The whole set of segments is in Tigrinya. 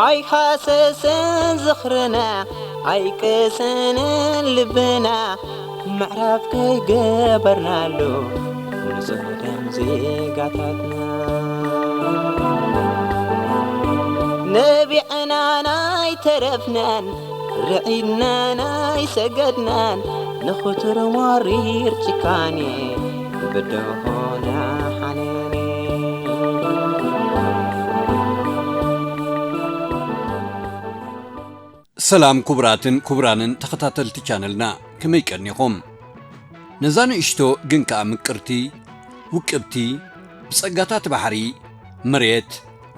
ኣይሃሰስን ዝኽርና ኣይቅሰንን ልብና ምዕራፍ ከይገበርናሉ ንጹህ ደም ዜጋታትና ነቢዕናን ኣይተረፍናን ርዒድናን ኣይሰገድናን ንኽቱር መሪር ጭካኔ ብድሆና ሓኔኔ። ሰላም ክቡራትን ክቡራንን ተኸታተልቲ ቻነልና፣ ከመይ ቀኒኹም? ነዛ ንእሽቶ ግን ከኣ ምቅርቲ፣ ውቅብቲ፣ ብጸጋታት ባሕሪ፣ መሬት፣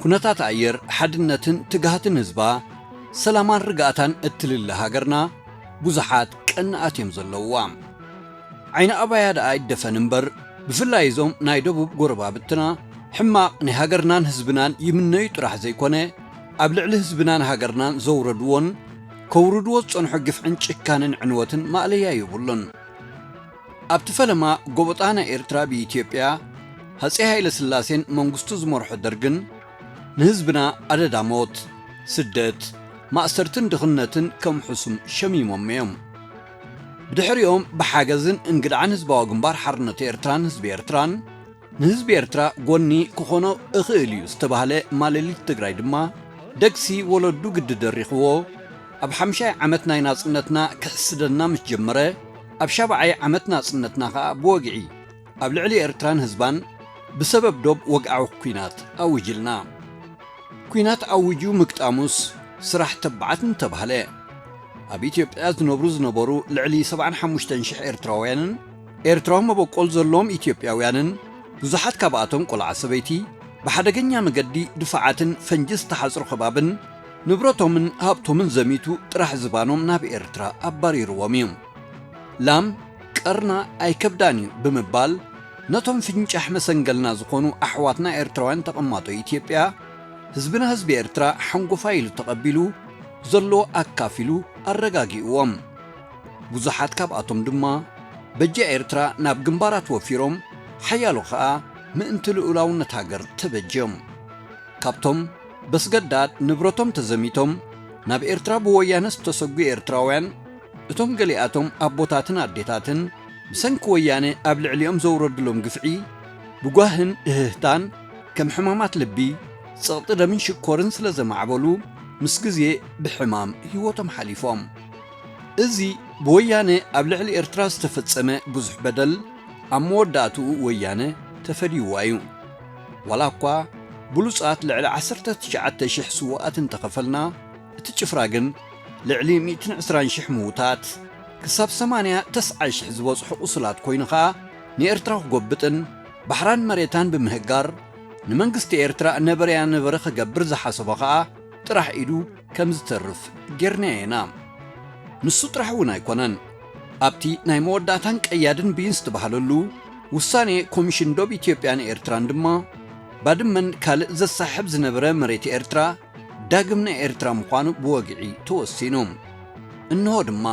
ኩነታት ኣየር፣ ሓድነትን ትግሃትን ህዝባ፣ ሰላማን ርግኣታን እትልለ ሃገርና ብዙሓት ቀናኣት እዮም ዘለውዋ። ዓይኒ ኣባያ ደኣ ኣይደፈን እምበር፣ ብፍላይ እዞም ናይ ደቡብ ጎረባብትና ሕማቕ ናይ ሃገርናን ህዝብናን ይምነዩ ጥራሕ ዘይኮነ፣ ኣብ ልዕሊ ህዝብናን ሃገርናን ዘውረድዎን ከውርድዎ ዝጸንሑ ግፍዕን ጭካንን ዕንወትን ማእለያ የብሉን። ኣብቲ ፈለማ ጎበጣ ናይ ኤርትራ ብኢትዮጵያ፣ ሃጸይ ሃይለ ስላሴን መንግስቱ ዝመርሖ ደርግን ንህዝብና ኣደዳ ሞት፣ ስደት፣ ማእሰርትን ድኽነትን ከም ሕሱም ሸሚሞም እዮም። ብድሕሪኦም ብሓገዝን እንግድዓን ህዝባዊ ግንባር ሓርነት ኤርትራን ህዝቢ ኤርትራን ንህዝቢ ኤርትራ ጎኒ ክኾኖ እኽእል እዩ ዝተባህለ ማለሊት ትግራይ ድማ ደግሲ ወለዱ ግዲ ደሪኽዎ ኣብ ሓምሻይ ዓመት ናይ ናጽነትና ክሕስደና ምስ ጀመረ ኣብ ሻብዓይ ዓመት ናጽነትና ኸኣ ብወግዒ ኣብ ልዕሊ ኤርትራን ህዝባን ብሰበብ ዶብ ወግዓዊ ኲናት ኣዊጅልና። ኲናት ኣዊጁ ምግጣሙስ ስራሕ ተባዓት እንተባህለ፣ ኣብ ኢትዮጵያ ዝነብሩ ዝነበሩ ልዕሊ ሰብዓን ሓሙሽተን ሽሕ ኤርትራውያንን ኤርትራዊ መበቆል ዘለዎም ኢትዮጵያውያንን ብዙሓት ካብኣቶም ቆልዓ ሰበይቲ ብሓደገኛ መገዲ ድፋዓትን ፈንጂ ዝተሓጽሩ ከባብን ንብረቶምን ሃብቶምን ዘሚቱ ጥራሕ ዝባኖም ናብ ኤርትራ ኣባሪርዎም እዩ። ላም ቀርና ኣይከብዳን እዩ ብምባል ነቶም ፍንጫሕ መሰንገልና ዝኾኑ ኣሕዋትና ኤርትራውያን ተቐማጦ ኢትዮጵያ ህዝብና ህዝቢ ኤርትራ ሓንጎፋይ ኢሉ ተቐቢሉ ዘለዎ ኣካፊሉ ኣረጋጊእዎም። ብዙሓት ካብኣቶም ድማ በጃ ኤርትራ ናብ ግንባራት ወፊሮም ሓያሎ ኸኣ ምእንቲ ልኡላውነት ሃገር ተበጅዮም። ካብቶም በስገዳድ ንብረቶም ተዘሚቶም ናብ ኤርትራ ብወያነ ዝተሰጉ ኤርትራውያን፣ እቶም ገሊኣቶም ኣቦታትን ኣዴታትን ብሰንኪ ወያነ ኣብ ልዕሊኦም ዘውረድሎም ግፍዒ ብጓህን እህህታን ከም ሕማማት ልቢ፣ ጸቕጢ ደምን ሽኮርን ስለ ዘማዕበሉ ምስ ግዜ ብሕማም ህይወቶም ሓሊፎም። እዚ ብወያነ ኣብ ልዕሊ ኤርትራ ዝተፈጸመ ብዙሕ በደል ኣብ መወዳእትኡ ወያነ ተፈድይዋ እዩ። ዋላ እኳ ብሉጻት ልዕሊ ዓሰርተ ትሽዓተ ሽሕ ስዉኣት እንተኸፈልና፣ እቲ ጭፍራ ግን ልዕሊ ሚእትን ዕስራን ሽሕ ምዉታት፣ ክሳብ ሰማንያ ተስዓይ ሽሕ ዝበጽሑ ቁሱላት ኮይኑ ኸኣ ንኤርትራ ክጎብጥን ባሕራን መሬታን ብምህጋር ንመንግስቲ ኤርትራ ነበረያ ነበረ ክገብር ዝሓሰቦ ኸኣ ጥራሕ ኢዱ ከም ዝተርፍ ጌርናዮ ኢና። ንሱ ጥራሕ እውን ኣይኮነን። ኣብቲ ናይ መወዳእታን ቀያድን ብይን ዝተባህለሉ ውሳኔ ኮሚሽን ዶብ ኢትዮጵያን ኤርትራን ድማ ባድመን ካልእ ዘሳሕብ ዝነበረ መሬት ኤርትራ ዳግም ናይ ኤርትራ ምዃኑ ብወግዒ ተወሲኑ። እንሆ ድማ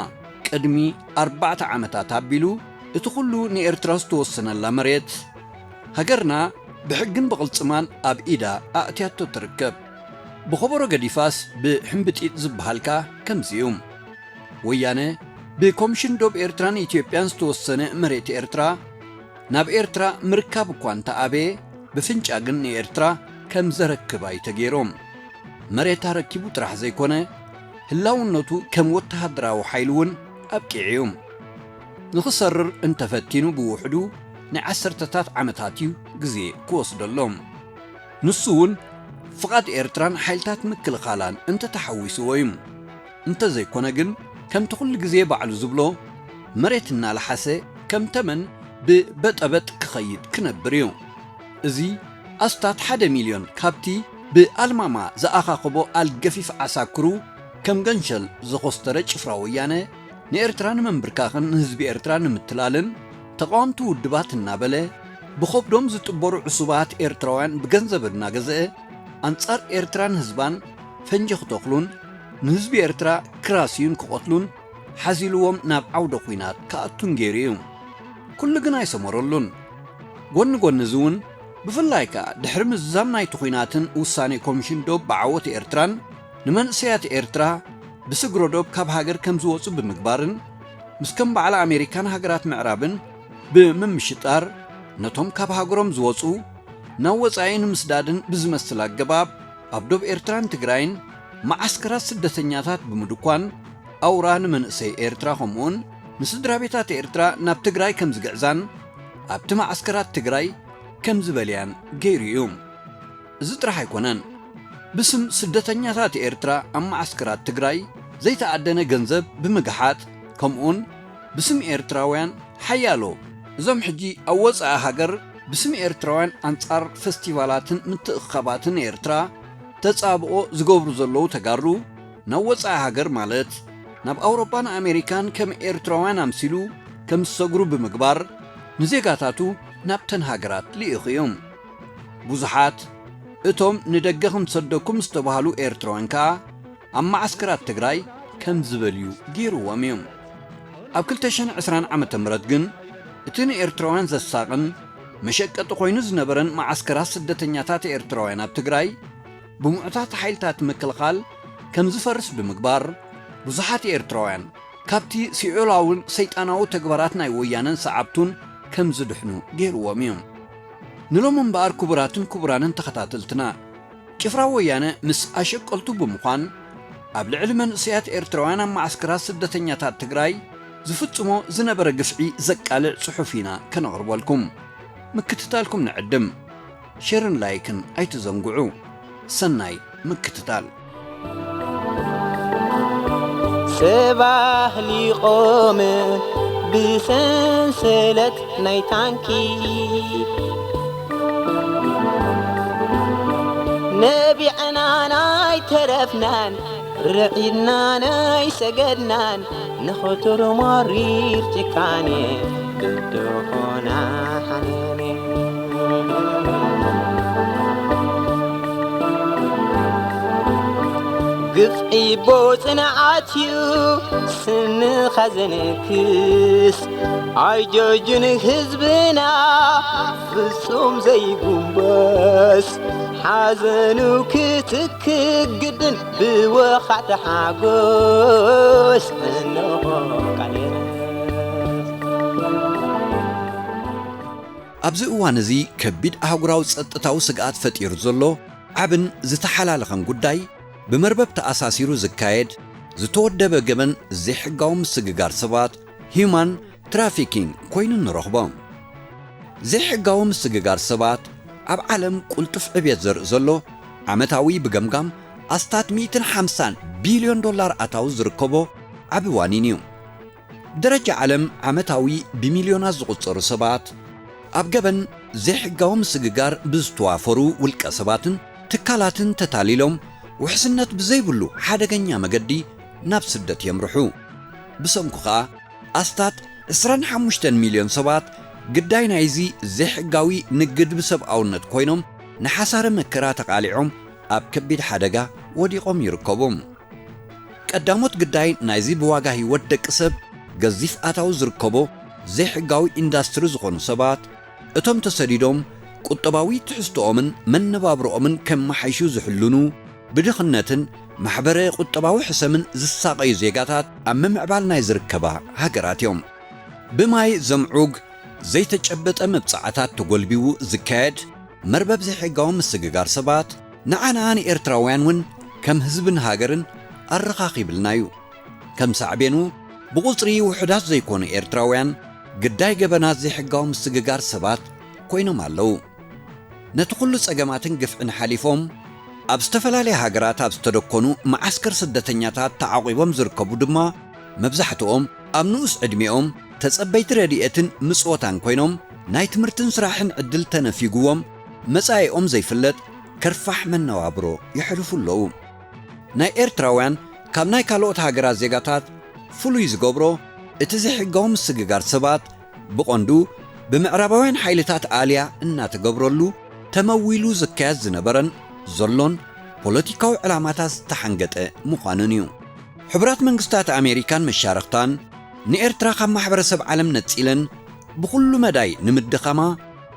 ቅድሚ ኣርባዕተ ዓመታት ኣቢሉ እቲ ኩሉ ንኤርትራ ዝተወሰነላ መሬት ሃገርና ብሕግን ብቕልጽማን ኣብ ኢዳ ኣእትያቶ ትርከብ። ብኸበሮ ገዲፋስ ብሕምብጢጥ ዝበሃል ከኣ ከምዚ እዩ። ወያነ ብኮምሽን ዶብ ኤርትራን ኢትዮጵያን ዝተወሰነ መሬት ኤርትራ ናብ ኤርትራ ምርካብ እኳ እንተኣበየ፣ ብፍንጫ ግን ንኤርትራ ከም ዘረክባ እዩ ተገይሩ። መሬት ኣረኪቡ ጥራሕ ዘይኮነ፣ ህላውነቱ ከም ወተሃደራዊ ሓይሊ እውን ኣብቂዑ እዩ። ንኽሰርር እንተፈቲኑ ብውሕዱ ናይ ዓሰርተታት ዓመታት እዩ ግዜ ክወስደሎም። ንሱ እውን ፍቓድ ኤርትራን ሓይልታት ምክልኻላን እንተተሓዊስዎ እዩ። እንተዘይኮነ ግን፣ ከምቲ ኩሉ ግዜ ባዕሉ ዝብሎ፣ መሬት እናለሓሰ ከም ተመን ብበጠበጥ ክኸይድ ክነብር እዩ። እዚ ኣስታት ሓደ ሚልዮን ካብቲ ብኣልማማ ዝኣኻኸቦ ኣልገፊፍ ዓሳክሩ ከም ገንሸል ዘኾስተረ ጭፍራ ወያነ፣ ንኤርትራ ንምንብርካኽን ንህዝቢ ኤርትራ ንምትላልን ተቓወምቲ ውድባት እናበለ ብኸብዶም ዝጥበሩ ዕሱባት ኤርትራውያን ብገንዘብ እናገዝአ ኣንጻር ኤርትራን ህዝባን ፈንጂ ክተኽሉን ንህዝቢ ኤርትራ ክራስዩን ክቐትሉን ሓዚልዎም ናብ ዓውደ ኲናት ክኣቱን ገይሩ እዩ። ኩሉ ግን ኣይሰመረሉን። ጎኒ ጎኒ እዚ እውን ብፍላይ ከኣ ድሕሪ ምዝዛም ናይቲ ኲናትን ውሳኔ ኮሚሽን ዶብ ብዓወት ኤርትራን ንመንእሰያት ኤርትራ ብስግረ ዶብ ካብ ሃገር ከም ዝወጹ ብምግባርን፣ ምስ ከም በዓል ኣሜሪካን ሃገራት ምዕራብን ብምምሽጣር፣ ነቶም ካብ ሃገሮም ዝወጹ ናብ ወጻኢ ንምስዳድን ብዝመስል ኣገባብ፣ ኣብ ዶብ ኤርትራን ትግራይን መዓስከራት ስደተኛታት ብምድኳን፣ ኣውራ ንመንእሰይ ኤርትራ ከምኡውን ንስድራ ቤታት ኤርትራ ናብ ትግራይ ከም ዝግዕዛን ኣብቲ መዓስከራት ትግራይ ከም ዝበልያን ገይሩ እዩ። እዚ ጥራሕ ኣይኮነን። ብስም ስደተኛታት ኤርትራ ኣብ መዓስከራት ትግራይ ዘይተኣደነ ገንዘብ ብምግሓጥ፣ ከምኡውን ብስም ኤርትራውያን ሓያሎ እዞም ሕጂ ኣብ ወጻኢ ሃገር ብስም ኤርትራውያን ኣንጻር ፈስቲቫላትን ምትእኽኻባትን ኤርትራ ተጻብኦ ዝገብሩ ዘለዉ ተጋሩ፣ ናብ ወጻኢ ሃገር ማለት ናብ ኣውሮጳን ኣሜሪካን ከም ኤርትራውያን ኣምሲሉ ከም ዝሰግሩ ብምግባር፣ ንዜጋታቱ ናብተን ሃገራት ልኢኹ እዩ። ብዙሓት እቶም ንደገ ክንሰደኩም ዝተባህሉ ኤርትራውያን ከኣ ኣብ መዓስከራት ትግራይ ከም ዝበልዩ ገይርዎም እዩ። ኣብ ክልተ ሽሕን ዕስራን ዓመተ ምህረት ግን፣ እቲ ንኤርትራውያን ዘሳቕን መሸቀጢ ኮይኑ ዝነበረን መዓስከራት ስደተኛታት ኤርትራውያን ኣብ ትግራይ፣ ብምዑታት ሓይልታት ምክልኻል ከም ዝፈርስ ብምግባር፣ ብዙሓት ኤርትራውያን ካብቲ ሲኦላውን ሰይጣናዊ ተግባራት ናይ ወያነን ሰዓብቱን ከም ዝድሕኑ ገይርዎም እዩ። ንሎም እምበኣር፣ ክቡራትን ክቡራንን ተኸታተልትና፣ ጭፍራ ወያነ ምስ ኣሸቀልቱ ብምዃን፣ ኣብ ልዕሊ መንእሰያት ኤርትራውያን ኣብ መዓስከራት ስደተኛታት ትግራይ ዝፍጽሞ ዝነበረ ግፍዒ ዘቃልዕ ጽሑፍ ኢና ከነቕርበልኩም። ምክትታልኩም ንዕድም። ሸርን ላይክን ኣይትዘንግዑ። ሰናይ ምክትታል። ሰብ ኣህሊቖም ብሰንሰለት ናይ ታንኪ፣ ነቢዕናን ኣይተረፍናን፣ ርዒድናን ኣይሰገድናን፣ ንኽቱር መሪር ጭካኔ ብድኾና ሓኔኔ። ግፍዒ ቦ ጽንዓት እዩ ስንኻ ዘንክስ፣ ኣይጆጁን ህዝብና ፍጹም ዘይጉንበስ፣ ሓዘኑ ክትክእ ግድን ብወኻዕቲ ሓጎስ፣ እንሆ ቃል የረስ። ኣብዚ እዋን እዚ ከቢድ ኣህጉራዊ ጸጥታዊ ስግኣት ፈጢሩ ዘሎ ዓብን ዝተሓላለኸን ጉዳይ፣ ብመርበብ ተኣሳሲሩ ዝካየድ ዝተወደበ ገበን ዘይሕጋዊ ምስግጋር ሰባት፣ ሂዩማን ትራፊኪንግ፣ ኮይኑ ንረኽቦ። ዘይሕጋዊ ምስግጋር ሰባት ኣብ ዓለም ቅልጡፍ ዕብየት ዘርኢ ዘሎ፣ ዓመታዊ ብገምጋም ኣስታት ሚእትን ሓምሳን ቢልዮን ዶላር ኣታዊ ዝርከቦ ዓቢ ዋኒን እዩ። ደረጃ ዓለም ዓመታዊ ብሚልዮናት ዝቑጸሩ ሰባት ኣብ ገበን ዘይሕጋዊ ምስግጋር ብዝተዋፈሩ ውልቀ ሰባትን ትካላትን ተታሊሎም፣ ውሕስነት ብዘይብሉ ሓደገኛ መገዲ ናብ ስደት የምርሑ። ብሰንኩ ኸኣ፣ ኣስታት ዕስራን ሓሙሽተን ሚልዮን ሰባት ግዳይ ናይዚ ዘይሕጋዊ ንግድ ብሰብኣውነት ኮይኖም፣ ንሓሳረ መከራ ተቓሊዖም ኣብ ከቢድ ሓደጋ ወዲቖም ይርከቡ። ቀዳሞት ግዳይ ናይዚ ብዋጋ ህይወት ደቂ ሰብ ገዚፍ ኣታዊ ዝርከቦ ዘይሕጋዊ ኢንዳስትሪ ዝኾኑ ሰባት፣ እቶም ተሰዲዶም ቁጠባዊ ትሕዝቶኦምን መነባብሮኦምን ከመሓይሹ ዝሕልኑ፣ ብድኽነትን ማሕበረ ቁጠባዊ ሕሰምን ዝሳቐዩ ዜጋታት ኣብ ምምዕባል ናይ ዝርከባ ሃገራት እዮም። ብማይ ዘምዑግ ዘይተጨበጠ መብጻዓታት ተጎልቢቡ ዝካየድ መርበብ ዘይሕጋዊ ምስግጋር ሰባት፣ ንዓና ንኤርትራውያን እውን ከም ህዝብን ሃገርን ኣረኻኺብልና እዩ። ከም ሳዕቤኑ፣ ብቑጽሪ ውሑዳት ዘይኮኑ ኤርትራውያን ግዳይ ገበናት ዘይሕጋዊ ምስግጋር ሰባት ኮይኖም ኣለዉ። ነቲ ኩሉ ጸገማትን ግፍዕን ሓሊፎም፣ ኣብ ዝተፈላለያ ሃገራት ኣብ ዝተደኮኑ መዓስከር ስደተኛታት ተዓቑቦም ዝርከቡ ድማ፣ መብዛሕትኦም ኣብ ንኡስ ዕድሜኦም ተጸበይቲ ረድኤትን ምጽወታን ኮይኖም፣ ናይ ትምህርትን ስራሕን ዕድል ተነፊጉዎም፣ መጻኢኦም ዘይፍለጥ ከርፋሕ መነባብሮ የሕልፉ ኣለዉ። ናይ ኤርትራውያን ካብ ናይ ካልኦት ሃገራት ዜጋታት ፍሉይ ዝገብሮ፣ እቲ ዘይሕጋዊ ምስግጋር ሰባት ብቐንዱ ብምዕራባውያን ሓይልታት ኣልያ እናተገብረሉ ተመዊሉ ዝካየድ ዝነበረን ዘሎን ፖለቲካዊ ዕላማታት ዝተሓንገጠ ምዃኑን እዩ። ሕቡራት መንግስታት ኣሜሪካን መሻርኽታን ንኤርትራ ካብ ማሕበረሰብ ዓለም ነጺለን ብኹሉ መዳይ ንምድኻማ፣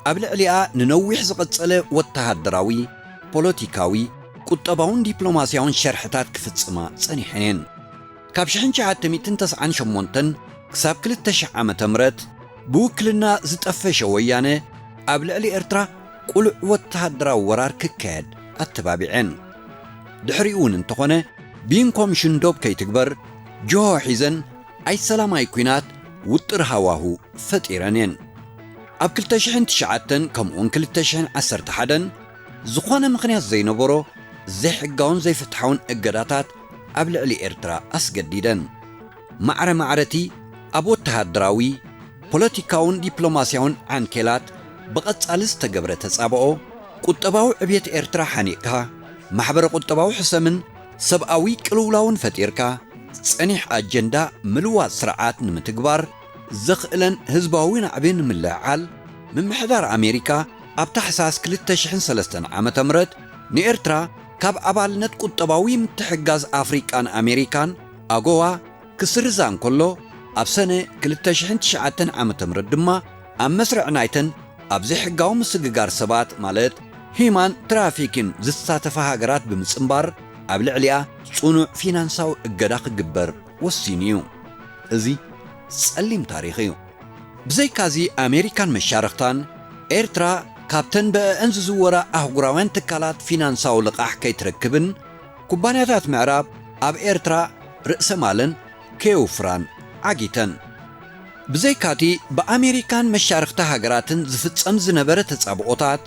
ኣብ ልዕሊኣ ንነዊሕ ዝቐጸለ ወተሃደራዊ፣ ፖለቲካዊ፣ ቁጠባውን ዲፕሎማስያውን ሸርሕታት ክፍጽማ ጸኒሐን እየን። ካብ ሽሕን ትሽዓተ ሚእትን ተስዓን ሸሞንተን ክሳብ ክልተ ሽሕ ዓመተ ምህረት ብውክልና ዝጠፈሸ ወያነ ኣብ ልዕሊ ኤርትራ ቁሉዕ ወተሃደራዊ ወራር ክካየድ ኣተባቢዐን። ድሕሪኡ እውን እንተኾነ ቢን ኮሚሽን ዶብ ከይትግበር ጅሆ ሒዘን ኣይሰላማይ ኲናት ውጥር ሃዋሁ ፈጢረን እየን። ኣብ ክልተ ሽሕን ትሽዓተን ከምኡውን ክልተ ሽሕን ዓሰርተ ሓደን ዝኾነ ምኽንያት ዘይነበሮ ዘይሕጋውን ዘይፍትሓውን እገዳታት ኣብ ልዕሊ ኤርትራ ኣስገዲደን። ማዕረ ማዕረቲ ኣብ ወተሃደራዊ፣ ፖለቲካውን ዲፕሎማስያውን ዓንኬላት ብቐጻሊ ዝተገብረ ተጻብኦ፣ ቁጠባዊ ዕብየት ኤርትራ ሓኒቕካ፣ ማሕበረ ቁጠባዊ ሕሰምን ሰብኣዊ ቅልውላውን ፈጢርካ፣ ጸኒሕ ኣጀንዳ ምልዋጥ ስርዓት ንምትግባር ዘኽእለን ህዝባዊ ናዕቢ ንምልዕዓል፣ ምምሕዳር ኣሜሪካ ኣብ ታሕሳስ ክልተ ሽሕን ሰለስተን ዓመተ ምህረት ንኤርትራ ካብ ኣባልነት ቁጠባዊ ምትሕግጋዝ ኣፍሪቃን ኣሜሪካን፣ ኣጎዋ፣ ክስርዛ እንከሎ፣ ኣብ ሰነ ክልተ ሽሕን ትሽዓተን ዓመተ ምህረት ድማ ኣብ መስርዕ ናይተን ኣብ ዘይሕጋዊ ምስግጋር ሰባት ማለት ሂዩማን ትራፊኪን ዝሳተፋ ሃገራት ብምጽንባር ኣብ ልዕሊኣ ጽኑዕ ፊናንሳዊ እገዳ ክግበር ወሲኑ እዩ። እዚ ጸሊም ታሪኽ እዩ። ብዘይካዚ ኣሜሪካን መሻርኽታን ኤርትራ ካብተን ብአእን ዝዝወራ ኣህጉራውያን ትካላት ፊናንሳዊ ልቓሕ ከይትረክብን ኩባንያታት ምዕራብ ኣብ ኤርትራ ርእሰ ማለን ከየውፍራን ዓጊተን። ብዘይካቲ ብኣሜሪካን መሻርኽቲ ሃገራትን ዝፍጸም ዝነበረ ተጻብኦታት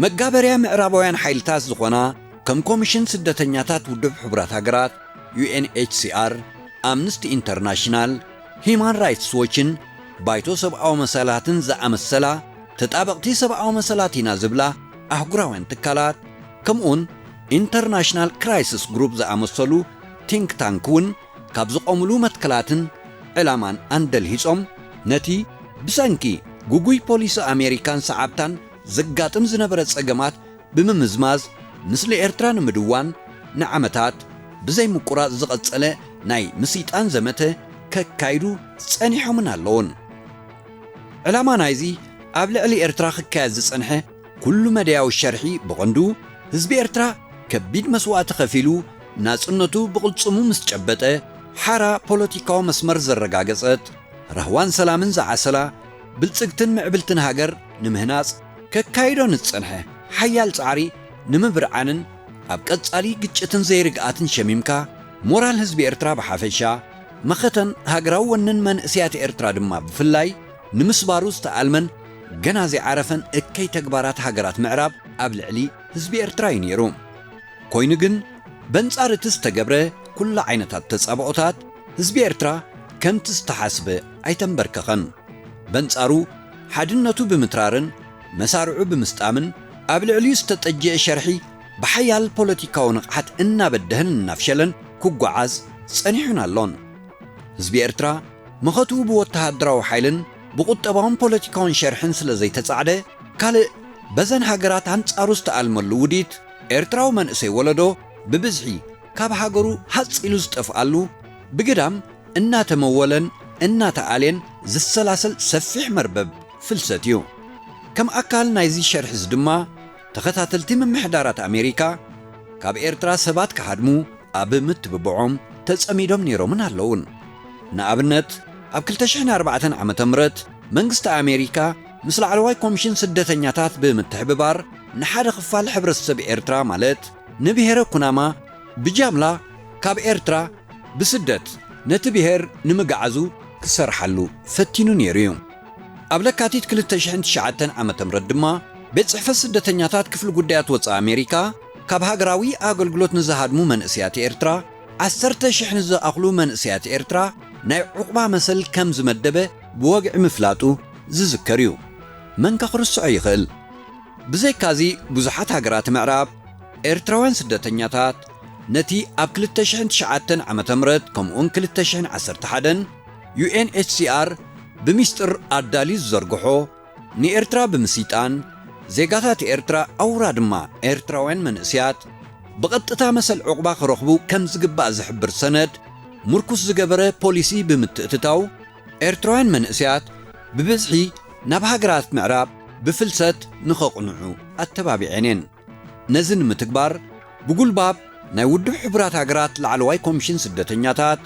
መጋበርያ ምዕራባውያን ሓይልታት ዝኾና ከም ኮሚሽን ስደተኛታት ውድብ ሕቡራት ሃገራት፣ ዩ ኤን ኤች ሲ ኣር፣ ኣምነስቲ ኢንተርናሽናል፣ ሂዩማን ራይትስ ዎችን ባይቶ ሰብኣዊ መሰላትን ዝኣመሰላ ተጣበቕቲ ሰብኣዊ መሰላት ኢና ዝብላ ኣህጉራውያን ትካላት፣ ከምኡውን ኢንተርናሽናል ክራይሲስ ግሩፕ ዝኣመሰሉ ቲንክ ታንክ እውን ካብ ዝቖምሉ መትከላትን ዕላማን ኣንደልሂጾም፣ ነቲ ብሰንኪ ግጉይ ፖሊሲ ኣሜሪካን ሰዓብታን ዘጋጥም ዝነበረ ጸገማት ብምምዝማዝ፣ ምስሊ ኤርትራ ንምድዋን ንዓመታት ብዘይ ምቁራጽ ዝቐጸለ ናይ ምስይጣን ዘመተ ከካይዱ ጸኒሖምን ኣለዉን። ዕላማ ናይዚ ኣብ ልዕሊ ኤርትራ ክካየድ ዝጸንሐ ኩሉ መደያዊ ሸርሒ ብቐንዱ፣ ህዝቢ ኤርትራ ከቢድ መስዋእቲ ከፊሉ ናጽነቱ ብቕልጽሙ ምስ ጨበጠ፣ ሓራ ፖለቲካዊ መስመር ዘረጋገጸት፣ ራህዋን ሰላምን ዝዓሰላ፣ ብልጽግትን ምዕብልትን ሃገር ንምህናጽ ከካይዶ ንዝጸንሐ ሓያል ጻዕሪ ንምብርዓንን ኣብ ቀጻሊ ግጭትን ዘይርግኣትን ሸሚምካ፣ ሞራል ህዝቢ ኤርትራ ብሓፈሻ፣ መኸተን ሃገራዊ ወንን መንእስያት ኤርትራ ድማ ብፍላይ፣ ንምስባሩ ዝተኣልመን ገና ዘይዓረፈን እከይ ተግባራት ሃገራት ምዕራብ ኣብ ልዕሊ ህዝቢ ኤርትራ እዩ ነይሩ። ኮይኑ ግን፣ በንጻር እቲ ዝተገብረ ኩሉ ዓይነታት ተጻብኦታት፣ ህዝቢ ኤርትራ ከምቲ ዝተሓስበ ኣይተንበርከኸን። በንጻሩ፣ ሓድነቱ ብምትራርን መሳርዑ ብምስጣምን፣ ኣብ ልዕሊኡ ዝተጠጀአ ሸርሒ ብሓያል ፖለቲካዊ ንቕሓት እናበደህን እናፍሸለን ክጓዓዝ ጸኒሑን ኣሎን። ህዝቢ ኤርትራ፣ መኸትኡ ብወተሃደራዊ ሓይልን ብቁጠባውን ፖለቲካውን ሸርሕን ስለ ዘይተጻዕደ፣ ካልእ በዘን ሃገራት ኣንጻሩ ዝተኣልመሉ ውዲት፣ ኤርትራዊ መንእሰይ ወለዶ ብብዝሒ ካብ ሃገሩ ሃጽ ኢሉ ዝጠፍኣሉ፣ ብግዳም እናተመወለን እናተኣልየን ዝሰላሰል ሰፊሕ መርበብ ፍልሰት እዩ። ከም ኣካል ናይዚ ሸርሒዚ ድማ፣ ተኸታተልቲ ምምሕዳራት ኣሜሪካ ካብ ኤርትራ ሰባት ክሃድሙ ኣብ ምትብብዖም ተጸሚዶም ነይሮምን ኣለዉን። ንኣብነት፣ ኣብ ክልተ ሽሕን ኣርባዕተን ዓመተ ምህረት መንግስቲ ኣሜሪካ ምስ ላዕለዋይ ኮሚሽን ስደተኛታት ብምትሕብባር ንሓደ ክፋል ሕብረተሰብ ኤርትራ ማለት ንብሄረ ኩናማ ብጃምላ ካብ ኤርትራ ብስደት ነቲ ብሄር ንምግዓዙ ክሰርሓሉ ፈቲኑ ነይሩ እዩ። ኣብ ለካቲት ክልተ ሽሕን ትሽዓተን ዓመተ ምህረት ድማ ቤት ጽሕፈት ስደተኛታት ክፍሊ ጉዳያት ወጻኢ ኣሜሪካ ካብ ሃገራዊ ኣገልግሎት ንዝሃድሙ መንእስያት ኤርትራ ዓሰርተ ሽሕ ንዝኣኽሉ መንእስያት ኤርትራ ናይ ዑቕባ መሰል ከም ዝመደበ ብወግዒ ምፍላጡ ዝዝከር እዩ። መን ከ ክርስዖ ይኽእል? ብዘይካዚ ብዙሓት ሃገራት ምዕራብ ኤርትራውያን ስደተኛታት ነቲ ኣብ ክልተ ሽሕን ትሽዓተን ዓመተ ምህረት ከምኡውን ክልተ ሽሕን ዓሰርተ ሓደን ዩ ኤን ኤች ሲ ኣር ብሚስጥር ኣዳልዩ ዝዘርግሖ ንኤርትራ ብምስይጣን ዜጋታት ኤርትራ ኣውራ ድማ ኤርትራውያን መንእስያት ብቐጥታ መሰል ዑቕባ ክረኽቡ ከም ዝግባእ ዝሕብር ሰነድ ምርኩስ ዝገበረ ፖሊሲ ብምትእትታው ኤርትራውያን መንእስያት ብብዝሒ ናብ ሃገራት ምዕራብ ብፍልሰት ንኸቕንዑ ኣተባቢዐን እየን። ነዚ ንምትግባር ብጉልባብ ናይ ውድብ ሕቡራት ሃገራት ላዕለዋይ ኮሚሽን ስደተኛታት፣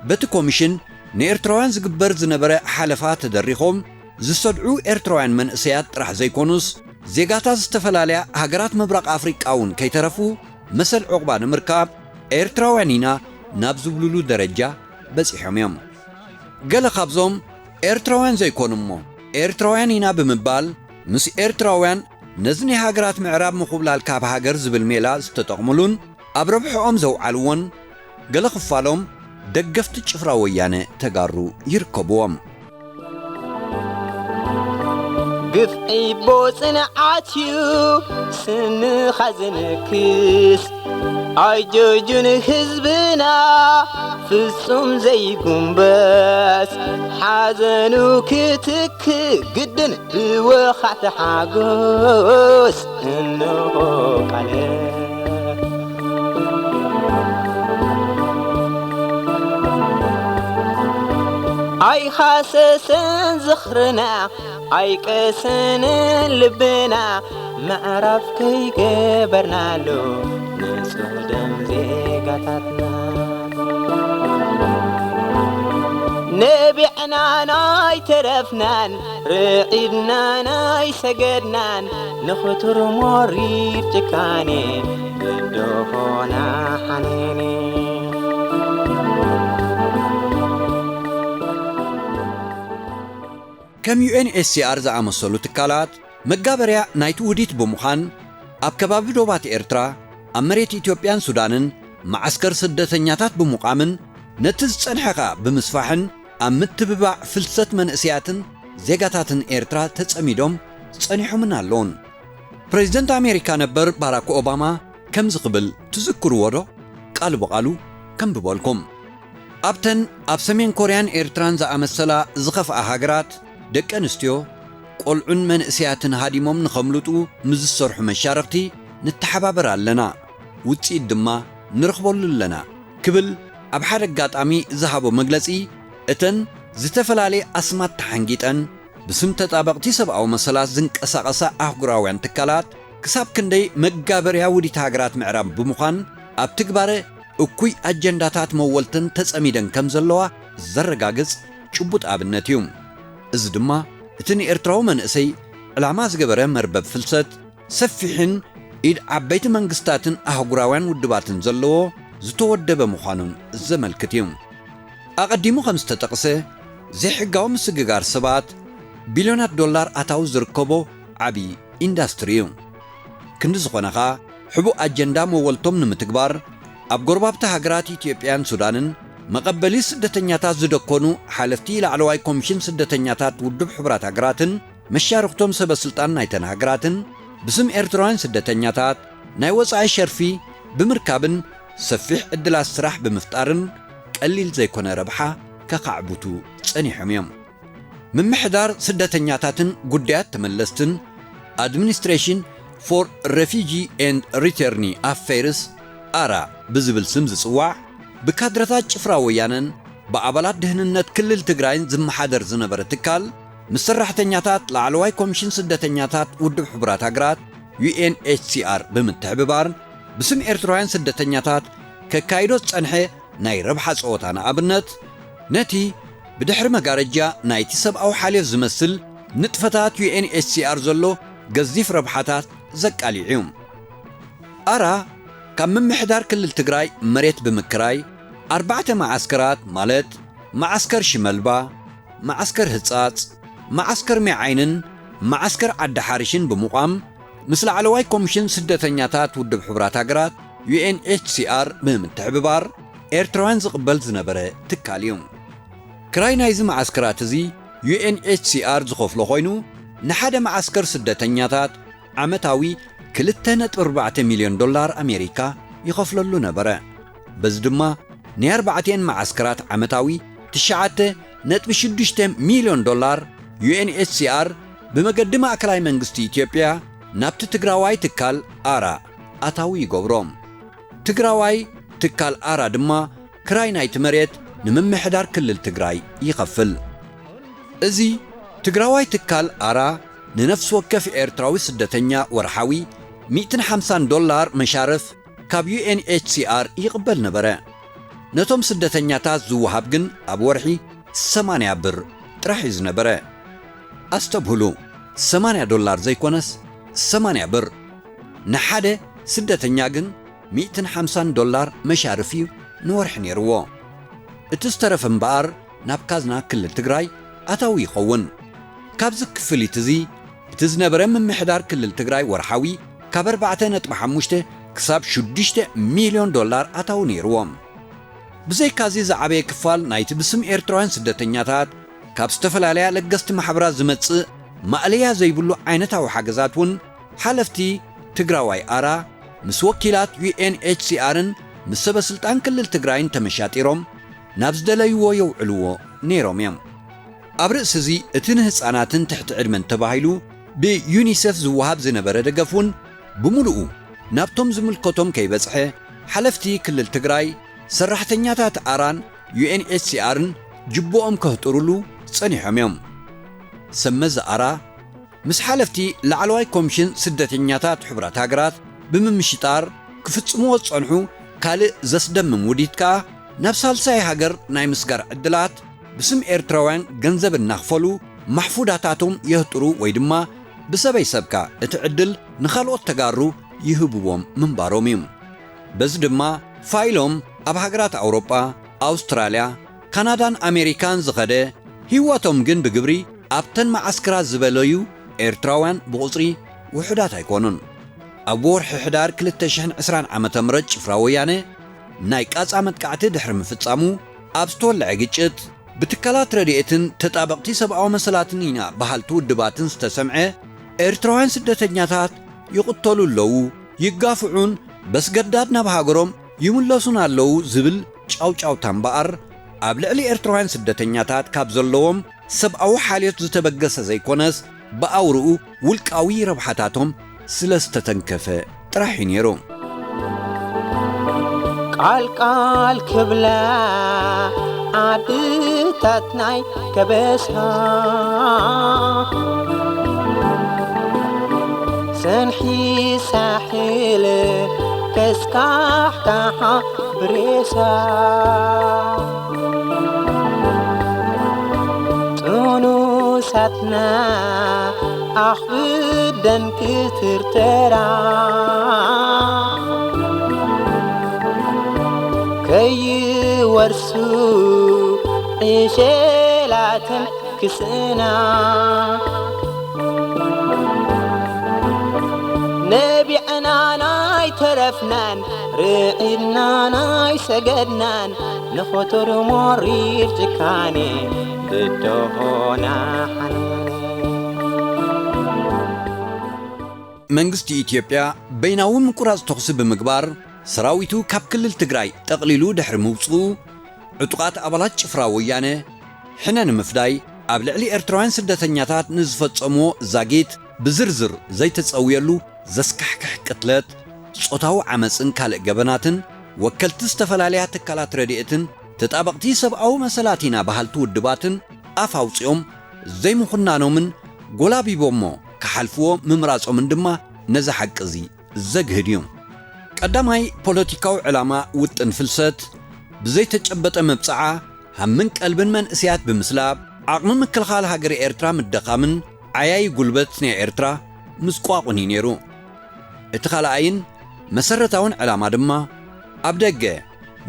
በቲ ኮሚሽን ንኤርትራውያን ዝግበር ዝነበረ ሓለፋ ተደሪኾም ዝሰድዑ ኤርትራውያን መንእሰያት ጥራሕ ዘይኮኑስ፣ ዜጋታት ዝተፈላለያ ሃገራት ምብራቕ ኣፍሪቃ እውን ከይተረፉ መሰል ዑቕባ ንምርካብ ኤርትራውያን ኢና ናብ ዝብሉሉ ደረጃ በጺሖም እዮም። ገለ ካብዞም ኤርትራውያን ዘይኮኑ እሞ ኤርትራውያን ኢና ብምባል ምስ ኤርትራውያን ነዚ ናይ ሃገራት ምዕራብ ምኹብላል ካብ ሃገር ዝብል ሜላ ዝተጠቕሙሉን ኣብ ረብሕኦም ዘውዓልዎን ገለ ክፋሎም ደገፍቲ ጭፍራ ወያነ ተጋሩ ይርከብዎም። ግፍዒ ቦ ጽንዓት እዩ ስንኻ ዝንክስ፣ ኣጆጁን ህዝብና ፍጹም ዘይጉንበስ፣ ሓዘኑ ክትክ ግድን ብወኻዕቲ ሓጎስ እንሆ ቃለ። ኣይኻሰሰን ዝኽርና ኣይቀሰንን ልብና፣ ምዕራፍ ከይገበርናሉ ንጹህ ደም ዜጋታትና። ነቢዕናን ኣይተረፍናን፣ ርዒድናን ኣይሰገድናን፣ ንኽቱር ሞሪድ ጭካኔ ብድኾና ሓኔኔ። ከም ዩ ኤን ኤች ሲ ኣር ዝኣመሰሉ ትካላት መጋበርያ ናይቲ ውዲት ብምዃን፣ ኣብ ከባቢ ዶባት ኤርትራ፣ ኣብ መሬት ኢትዮጵያን ሱዳንን መዓስከር ስደተኛታት ብምቋምን ነቲ ዝጸንሐ ከኣ ብምስፋሕን፣ ኣብ ምትብባዕ ፍልሰት መንእሰያትን ዜጋታትን ኤርትራ ተጸሚዶም ጸኒሖምን ኣለዉን። ፕሬዚደንት ኣሜሪካ ነበር ባራክ ኦባማ ከምዚ ክብል ትዝክርዎ ዶ? ቃል ብቓሉ ከንብበልኩም። ኣብተን ኣብ ሰሜን ኮርያን ኤርትራን ዝኣመሰላ ዝኸፍኣ ሃገራት፣ ደቂ ኣንስትዮ፣ ቆልዑን መንእሰያትን ሃዲሞም ንኸምልጡ ምስ ዝሰርሑ መሻርኽቲ ንተሓባበር ኣለና፣ ውጽኢት ድማ ንረኽበሉ ኣለና ክብል ኣብ ሓደ ኣጋጣሚ ዝሃቦ መግለጺ፣ እተን ዝተፈላለየ ኣስማት ተሓንጊጠን ብስም ተጣበቕቲ ሰብኣዊ መሰላት ዝንቀሳቐሳ ኣህጉራውያን ትካላት ክሳብ ክንደይ መጋበርያ ውዲት ሃገራት ምዕራብ ብምዃን ኣብ ትግባረ እኩይ ኣጀንዳታት መወልተን ተጸሚደን ከም ዘለዋ ዘረጋግጽ ጭቡጥ ኣብነት እዩ። እዚ ድማ እቲ ንኤርትራዊ መንእሰይ ዕላማ ዝገበረ መርበብ ፍልሰት ሰፊሕን ኢድ ዓበይቲ መንግስታትን ኣህጉራውያን ውድባትን ዘለዎ ዝተወደበ ምዃኑን ዘመልክት እዩ። ኣቐዲሙ ከም ዝተጠቕሰ፣ ዘይሕጋዊ ምስግጋር ሰባት ቢልዮናት ዶላር ኣታዊ ዝርከቦ ዓቢ ኢንዳስትሪ እዩ። ክንዲ ዝኾነ ኸኣ፣ ሕቡእ ኣጀንዳ መወልቶም ንምትግባር፣ ኣብ ጎረባብቲ ሃገራት ኢትዮጵያን ሱዳንን መቐበሊ ስደተኛታት ዝደኮኑ ሓለፍቲ ላዕለዋይ ኮሚሽን ስደተኛታት ውድብ ሕቡራት ሃገራትን መሻርኽቶም ሰበ ስልጣን ናይተን ሃገራትን ብስም ኤርትራውያን ስደተኛታት ናይ ወጻኢ ሸርፊ ብምርካብን ሰፊሕ ዕድላት ስራሕ ብምፍጣርን ቀሊል ዘይኮነ ረብሓ ከኻዕብቱ ጸኒሖም እዮም። ምምሕዳር ስደተኛታትን ጉዳያት ተመለስትን፣ Administration for Refugee and Return Affairs፣ ኣራ ብዝብል ስም ዝጽዋዕ፣ ብካድረታት ጭፍራ ወያነን ብኣባላት ድህንነት ክልል ትግራይን ዝመሓደር ዝነበረ ትካል፣ ምስ ሰራሕተኛታት ላዕለዋይ ኮሚሽን ስደተኛታት ውድብ ሕቡራት ሃገራት፣ ዩ ኤን ኤች ሲ ኣር፣ ብምትሕብባር፣ ብስም ኤርትራውያን ስደተኛታት ከካይዶ ዝጸንሐ ናይ ረብሓ ጸወታ፣ ንኣብነት፣ ነቲ ብድሕሪ መጋረጃ ናይቲ ሰብኣዊ ሓልዮት ዝመስል ንጥፈታት ዩ ኤን ኤች ሲ ኣር ዘሎ ገዚፍ ረብሓታት ዘቃሊዕ እዩ። ኣራ ካብ ምምሕዳር ክልል ትግራይ መሬት ብምክራይ፣ ኣርባዕተ መዓስከራት፣ ማለት መዓስከር ሽመልባ፣ መዓስከር ህጻጽ፣ መዓስከር ሜዓይንን መዓስከር ዓዲ ሓርሽን ብምቋም፣ ምስ ላዕለዋይ ኮሚሽን ስደተኛታት ውድብ ሕቡራት ሃገራት፣ ዩ ኤን ኤች ሲ ኣር፣ ብምትሕብባር ኤርትራውያን ዝቕበል ዝነበረ ትካል እዩ። ክራይ ናይዚ መዓስከራት እዚ ዩ ኤን ኤች ሲ ኣር ዝኸፍሎ ኮይኑ፣ ንሓደ መዓስከር ስደተኛታት ዓመታዊ ክልተ ነጥቢ ኣርባዕተ ሚልዮን ዶላር ኣሜሪካ ይኸፍለሉ ነበረ። በዚ ድማ ናይ ኣርባዕቲኤን መዓስከራት ዓመታዊ ትሽዓተ ነጥቢ ሽዱሽተ ሚልዮን ዶላር ዩ ኤን ኤች ሲ ኣር ብመገዲ ማእከላይ መንግስቲ ኢትዮጵያ ናብቲ ትግራዋይ ትካል ኣራ ኣታዊ ይገብሮ። ትግራዋይ ትካል ኣራ ድማ ክራይ ናይቲ መሬት ንምምሕዳር ክልል ትግራይ ይኸፍል። እዚ ትግራዋይ ትካል ኣራ ንነፍሲ ወከፍ ኤርትራዊ ስደተኛ ወርሓዊ ሚእትን ሓምሳን ዶላር መሻርፍ ካብ ዩ ኤን ኤች ሲ ኣር ይቕበል ነበረ። ነቶም ስደተኛታት ዝወሃብ ግን ኣብ ወርሒ ሰማንያ ብር ጥራሕ እዩ ዝነበረ። ኣስተብህሉ፣ ሰማንያ ዶላር ዘይኮነስ ሰማንያ ብር። ንሓደ ስደተኛ ግን ሚእትን ሓምሳን ዶላር መሻርፊ ንወርሒ ነይርዎ። እቲ ዝተረፈ እምበኣር ናብ ካዝና ክልል ትግራይ ኣታዊ ይኸውን። ካብዚ ክፍሊት እዚ እቲ ዝነበረ ምምሕዳር ክልል ትግራይ ወርሓዊ ካብ ኣርባዕተ ነጥቢ ሓሙሽተ ክሳብ ሽዱሽተ ሚልዮን ዶላር ኣታዊ ነይርዎም። ብዘይካዚ ዝዓበየ ክፋል ናይቲ ብስም ኤርትራውያን ስደተኛታት ካብ ዝተፈላለያ ለገስቲ ማሕበራት ዝመጽእ ማእለያ ዘይብሉ ዓይነታዊ ሓገዛት እውን ሓለፍቲ ትግራዋይ ኣራ ምስ ወኪላት ዩ ኤን ኤች ሲ ኣርን ምስ ሰበ ስልጣን ክልል ትግራይን ተመሻጢሮም ናብ ዝደለይዎ የውዕልዎ ነይሮም እዮም። ኣብ ርእሲ እዚ እቲ ንህፃናትን ትሕቲ ዕድመን ተባሂሉ ብዩኒሴፍ ዝወሃብ ዝነበረ ደገፍ እውን ብምሉኡ ናብቶም ዝምልከቶም ከይበፅሐ ሓለፍቲ ክልል ትግራይ ሰራሕተኛታት ኣራን ዩ ኤን ኤች ሲ ኣርን ጅብኦም ከህጥሩሉ ጸኒሖም እዮም። ሰመዚ ኣራ ምስ ሓለፍቲ ላዕለዋይ ኮሚሽን ስደተኛታት ሕቡራት ሃገራት ብምምሽጣር ክፍጽምዎ ዝጸንሑ ካልእ ዘስደምም ውዲት ከኣ ናብ ሳልሳይ ሃገር ናይ ምስጋር ዕድላት ብስም ኤርትራውያን ገንዘብ እናኽፈሉ ማሕፉዳታቶም የህጥሩ ወይ ድማ ብሰበይ ሰብካ እቲ ዕድል ንኻልኦት ተጋሩ ይህብዎም ምንባሮም እዩ። በዚ ድማ ፋይሎም ኣብ ሃገራት ኣውሮጳ፣ ኣውስትራልያ፣ ካናዳን ኣሜሪካን ዝኸደ፣ ህይወቶም ግን ብግብሪ ኣብተን መዓስከራት ዝበለዩ ኤርትራውያን ብቑጽሪ ውሑዳት ኣይኮኑን። ኣብ ወርሒ ሕዳር ክልተ ሽሕን ዕስራን ዓመተ ምህረት ጭፍራ ወያነ ናይ ቃጻ መጥቃዕቲ ድሕሪ ምፍጻሙ ኣብ ዝተወልዐ ግጭት፣ ብትካላት ረድኤትን ተጣበቕቲ ሰብኣዊ መሰላትን ኢና በሃልቲ ውድባትን ዝተሰምዐ፣ ኤርትራውያን ስደተኛታት ይቕተሉ ኣለዉ፣ ይጋፍዑን በስገዳድ ናብ ሃገሮም ይምለሱን ኣለዉ ዝብል ጫውጫውታ እምበኣር፣ ኣብ ልዕሊ ኤርትራውያን ስደተኛታት ካብ ዘለዎም ሰብኣዊ ሓልዮት ዝተበገሰ ዘይኮነስ፣ ብኣውርኡ ውልቃዊ ረብሓታቶም ስለ ዝተተንከፈ ጥራሕ እዩ ነይሩ። ቃል ቃል ክብላ ዓድታት ናይ ከበሳ፣ ሰንሒ ሳሕል ከስካሕካሓ ብሬሳ፣ ጥኑሳትና ኣኽብደን ክትርተራ፣ ከይወርሱ ዕሸላትን ክስእና፣ ነቢዕናን ኣይተረፍናን፣ ርዒድናን ኣይሰገድናን፣ ንኸቱር ሞሪር ጭካኔ ብደሆና ሓንመን። መንግስቲ ኢትዮጵያ በይናዊ ምቁራጽ ተኹሲ ብምግባር፣ ሰራዊቱ ካብ ክልል ትግራይ ጠቕሊሉ ድሕሪ ምውጽኡ፣ ዕጡቓት ኣባላት ጭፍራ ወያነ ሕነ ንምፍዳይ ኣብ ልዕሊ ኤርትራውያን ስደተኛታት ንዝፈጸምዎ ዛጊት ብዝርዝር ዘይተጸውየሉ ዘስካሕክሕ ቅትለት፣ ጾታዊ ዓመጽን ካልእ ገበናትን፣ ወከልቲ ዝተፈላለያ ትካላት ረድኤትን ተጣበቕቲ ሰብኣዊ መሰላት ኢና በሃልቲ ውድባትን ኣፍ ኣውጺኦም ዘይምኹናኖምን ጎላቢቦሞ ክሓልፍዎ ምምራጾምን ድማ ነዚ ሓቂ እዚ ዘግህድ እዩ። ቀዳማይ ፖለቲካዊ ዕላማ ውጥን ፍልሰት፣ ብዘይተጨበጠ መብጽዓ ሃምን ቀልብን መንእሰያት ብምስላብ፣ ዓቕሚ ምክልኻል ሃገረ ኤርትራ ምድኻምን ዓያዪ ጉልበት ናይ ኤርትራ ምስቋቑን እዩ ነይሩ። እቲ ካልኣይን መሰረታውን ዕላማ ድማ፣ ኣብ ደገ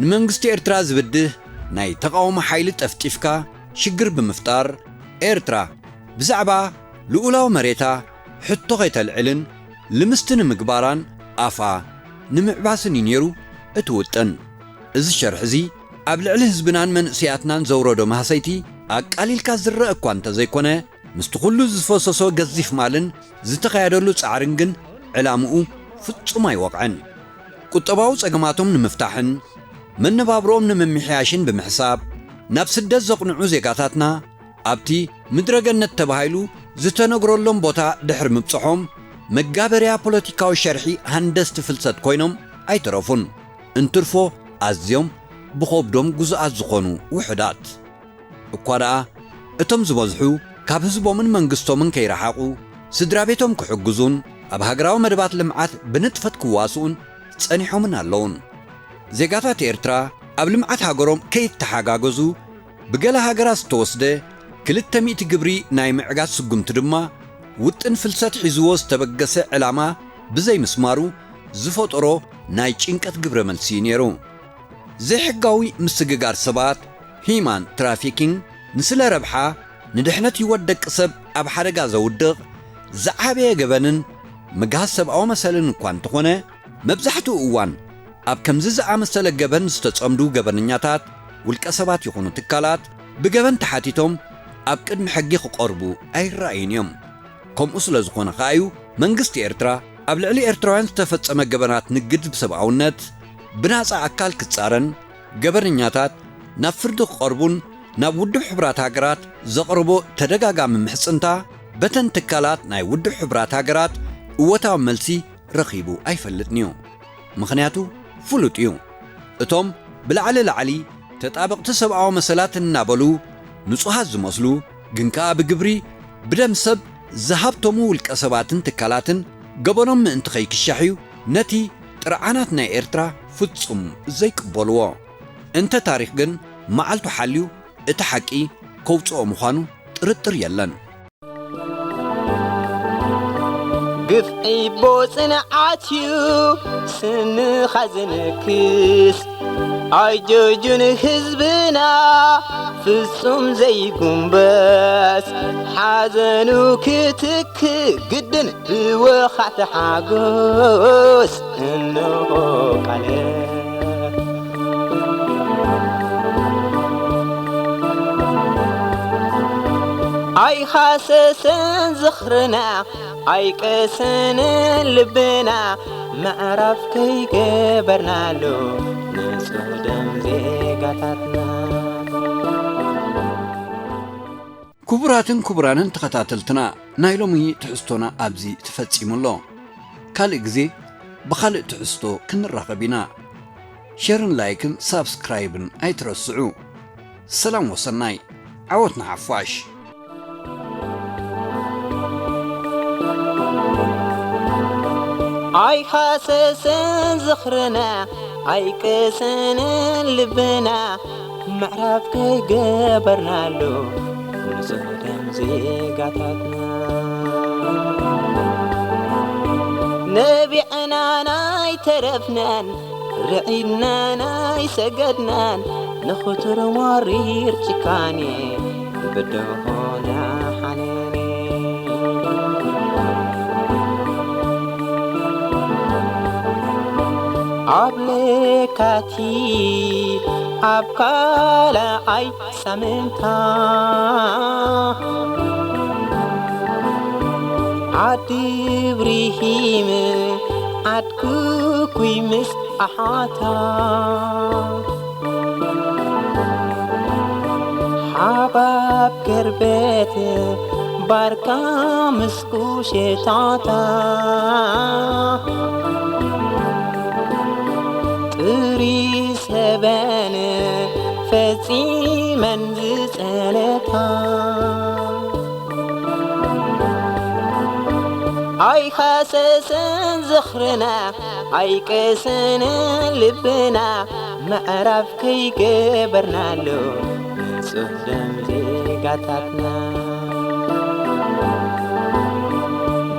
ንመንግስቲ ኤርትራ ዝብድህ ናይ ተቓውሞ ሓይሊ ጠፍጢፍካ ሽግር ብምፍጣር፣ ኤርትራ ብዛዕባ ልኡላዊ መሬታ ሕቶ ከይተልዕልን ልምስቲ ንምግባራን ኣፋ ንምዕባስን እዩ ነይሩ እቲ ውጥን። እዚ ሸርሒ እዚ ኣብ ልዕሊ ህዝብናን መንእሰያትናን ዘውረዶ ማህሰይቲ ኣቃሊልካ ዝረአ እኳ እንተዘይኮነ፣ ምስቲ ኩሉ ዝፈሰሶ ገዚፍ ማልን ዝተኻየደሉ ጻዕርን ግን ዕላምኡ ፍጹም ኣይወቕዐን። ቁጠባዊ ጸገማቶም ንምፍታሕን መነባብሮኦም ንምምሕያሽን ብምሕሳብ፣ ናብ ስደት ዘቕንዑ ዜጋታትና ኣብቲ ምድረ ገነት ተባሂሉ ዝተነግረሎም ቦታ ድሕሪ ምብጽሖም፣ መጋበርያ ፖለቲካዊ ሸርሒ ሃንደስቲ ፍልሰት ኮይኖም ኣይተረፉን። እንትርፎ ኣዝዮም ብኸብዶም ግዙኣት ዝኾኑ ውሑዳት። እኳ ደኣ እቶም ዝበዝሑ ካብ ህዝቦምን መንግስቶምን ከይረሓቑ፣ ስድራ ቤቶም ክሕግዙን ኣብ ሃገራዊ መደባት ልምዓት ብንጥፈት ክዋስኡን ጸኒሖምን ኣለዉን። ዜጋታት ኤርትራ ኣብ ልምዓት ሃገሮም ከይተሓጋገዙ ብገለ ሃገራት ዝተወስደ ክልተ ሚእቲ ግብሪ ናይ ምዕጋት ስጉምቲ ድማ ውጥን ፍልሰት ሒዝዎ ዝተበገሰ ዕላማ ብዘይምስማሩ ዝፈጠሮ ናይ ጭንቀት ግብረ መልሲ እዩ ነይሩ። ዘይሕጋዊ ምስግጋር ሰባት፣ ሂማን ትራፊኪንግ፣ ንስለ ረብሓ፣ ንድሕነት ህይወት ደቂ ሰብ ኣብ ሓደጋ ዘውድቕ ዝዓበየ ገበንን ምግሃስ ሰብኣዊ መሰልን እኳ እንተኾነ፣ መብዛሕትኡ እዋን ኣብ ከምዚ ዝኣመሰለ ገበን ዝተጸምዱ ገበነኛታት፣ ውልቀ ሰባት ይኹኑ ትካላት፣ ብገበን ተሓቲቶም ኣብ ቅድሚ ሕጊ ክቐርቡ ኣይረኣዩን እዮም። ከምኡ ስለ ዝኾነ ከኣ እዩ መንግስቲ ኤርትራ ኣብ ልዕሊ ኤርትራውያን ዝተፈጸመ ገበናት ንግድ ብሰብኣውነት ብናጻ ኣካል ክጻረን ገበነኛታት ናብ ፍርዲ ክቐርቡን ናብ ውድብ ሕቡራት ሃገራት ዘቕረቦ ተደጋጋሚ ምሕጽንታ በተን ትካላት ናይ ውድብ ሕቡራት ሃገራት እወታዊ መልሲ ረኺቡ ኣይፈልጥን እዩ። ምኽንያቱ ፍሉጥ እዩ። እቶም ብላዕሊ ላዕሊ ተጣበቕቲ ሰብኣዊ መሰላት እናበሉ ንጹሃት ዝመስሉ፣ ግን ከኣ ብግብሪ ብደም ሰብ ዝሃብተሙ ውልቀ ሰባትን ትካላትን ገበኖም ምእንቲ ከይክሻሕ እዩ ነቲ ጥርዓናት ናይ ኤርትራ ፍጹም ዘይቅበልዎ። እንተ ታሪኽ ግን መዓልቱ ሓልዩ እቲ ሓቂ ከውጽኦ ምዃኑ ጥርጥር የለን። ግፍዒ ቦ ጽንዓት እዩ ስንኻ ዝንክስ። ኣጆጁን ህዝብና ፍጹም ዘይጉንበስ፣ ሓዘኑ ክትክ ግድን ብወኻዕቲ ሓጎስ እንሆ ቃለ። ኣይኻሰሰን ዝኽርና ኣይቀሰንን ልብና፣ ምዕራፍ ከይገበርናሉ ንጹህ ደም ዜጋታትና። ክቡራትን ክቡራንን ተኸታተልትና፣ ናይ ሎሚ ትሕዝቶና ኣብዚ ተፈጺሙ ኣሎ። ካልእ ግዜ ብኻልእ ትሕዝቶ ክንራኸብ ኢና። ሸርን ላይክን ሳብስክራይብን ኣይትረስዑ። ሰላም ወሰናይ፣ ዓወት ንሓፋሽ። ኣይኻሰሰን ዝኽርና ኣይቀሰንን ልብና፣ ምዕራፍ ከይገበርናሉ ንጹህ ደም ዜጋታትና። ነቢዕናን ኣይተረፍናን፣ ርዒድናን ኣይሰገድናን፣ ንኽቱር መሪር ጭካኔ ብድሆና ሓኔኔ። ኣብ ለካቲት ኣብ ካልኣይ ሳምንታ፣ ዓዲ ብሪሂም ዓድ ኩኩይ ምስ ኣሓታ፣ ሓባብ ገርበት ባርካ ምስ ቁሸታታ፣ ጥሪ ሰበን ፈጺመን ዝጸነታ። ኣይኻሰሰን ዝኽርና ኣይቀሰንን ልብና፣ ምዕራፍ ከይገበርናሉ ንጹህ ደም ዜጋታትና።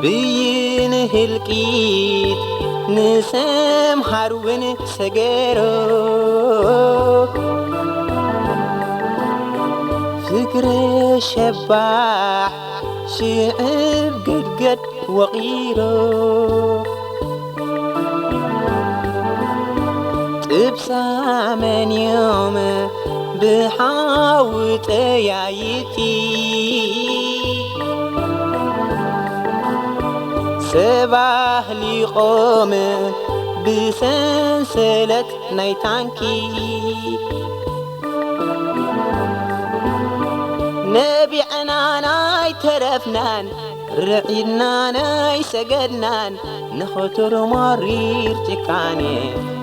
ብይን ህልቂት ንሰምሃር እውን ሰገሮ፣ ፍግረ ሸባሕ ሽዕብ ገድገድ ወቒሮ፣ ጥብሳ መን እዮም ብሓዊ ጠያይቲ፣ ሰብ ኣህሊቖም ብሰንሰለት ናይ ታንኪ። ነቢዕናን ኣይተረፍናን፣ ርዒድናን ኣይሰገድናን፣ ንኽቱር መሪር ጭካኔ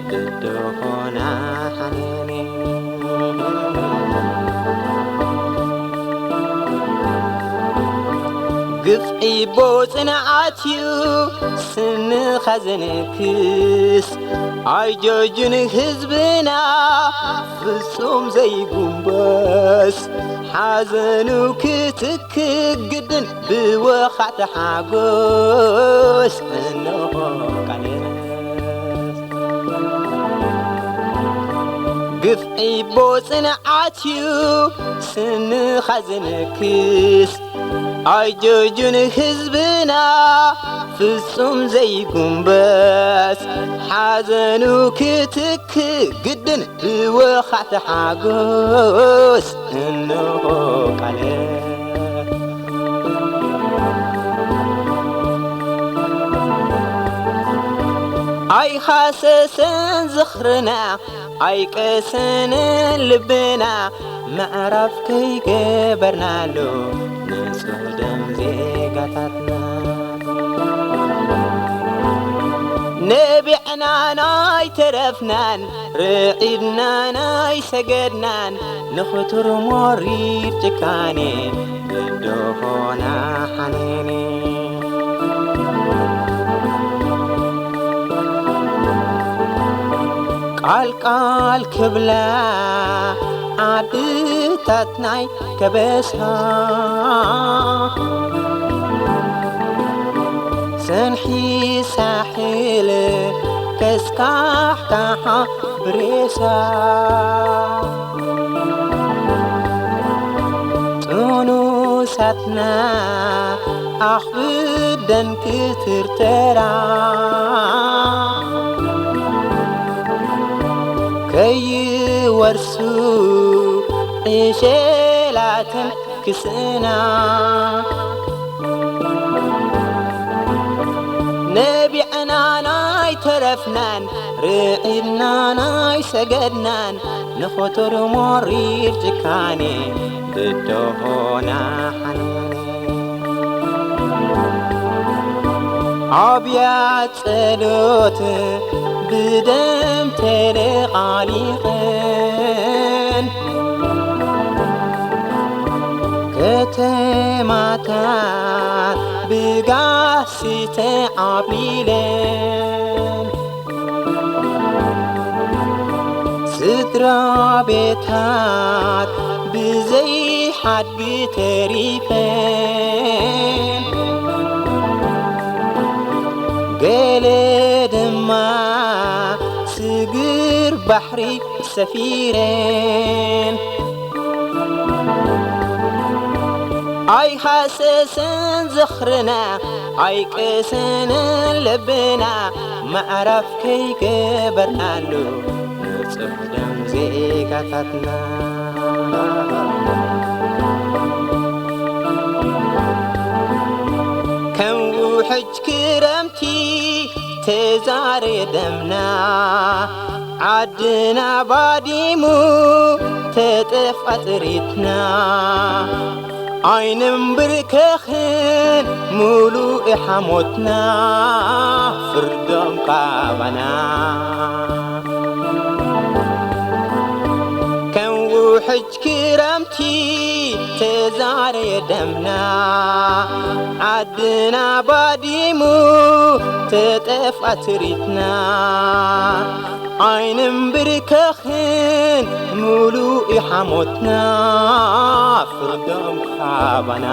ብድሆና ሓኔኔ። ግፍዒ ቦ ጽንዓት እዩ ስንኻ ዘነክስ፣ ኣይጆጁን ህዝብና ፍጹም ዘይጉንበስ፣ ሓዘኑ ክትክ ግድን ብወኻዕቲ ሓጎስ እንሆ ቃልስ። ግፍዒ ቦ ጽንዓት እዩ ስንኻ ዘነክስ፣ ኣይጆጁን ህዝብና ፍጹም ዘይጉንበስ፣ ሓዘኑ ክትክ ግድን ብወኻዕቲ ሓጎስ እንሆ ቃልስ። ኣይኻሰሰን ዝኽርና ኣይቀሰንን ልብና፣ ምዕራፍ ከይገበርናሉ ንጹህ ደም ዜጋታትና። ነቢዕናን ኣይተረፍናን፣ ርዒድናን ኣይሰገድናን፣ ንኽቱር ሞሪር ጭካኔ ብድሆና ሓኔኔ። ቃል ቃል ክብላ ዓድታት ናይ ከበሳ፣ ሰንሒ ሳሕል ከስካሕካሓ ብሬሳ፣ ጥኑሳትና ኣኽብደን ክትርተራ፣ ከይወርሱ ዕሸላትን ክስእና። ነቢዕናን ኣይተረፍናን፣ ርዒድናን ኣይሰገድናን፣ ንኽቱር ሞሪር ጭካኔ ብድሆና ሓኔኔ። ኣብያት ጸሎት ብደም ተለቓሊቐን፣ ከተማታት ብጋህሲ ተዓብሊለን፣ ስድራ ቤታት ብዘይ ሓድጊ ተሪፈን፣ ገለ ድማ ስግር ባሕሪ ሰፊረን። ኣይኻሰሰን ዝኽርና ኣይቀሰንን ልብና፣ ምዕራፍ ከይገበርናሉ ንጹህ ደም ዜጋታትና። ከም ውሕጅ ክረምቲ ተዛረየ ደምና፣ ዓድና ባዲሙ ተጠፍኣ ጥሪትና። ኣይንንብርከኽን ምሉእ ሓሞትና፣ ፍርዶም ካባና። ከም ውሕጅ ክረምቲ ተዛረየ ደምና፣ ዓድና ባዲሙ ተጠፍኣ ትሪትና። ኣይንንብርከኽን ምሉእ ሓሞትና፣ ፍርዶም ካባና።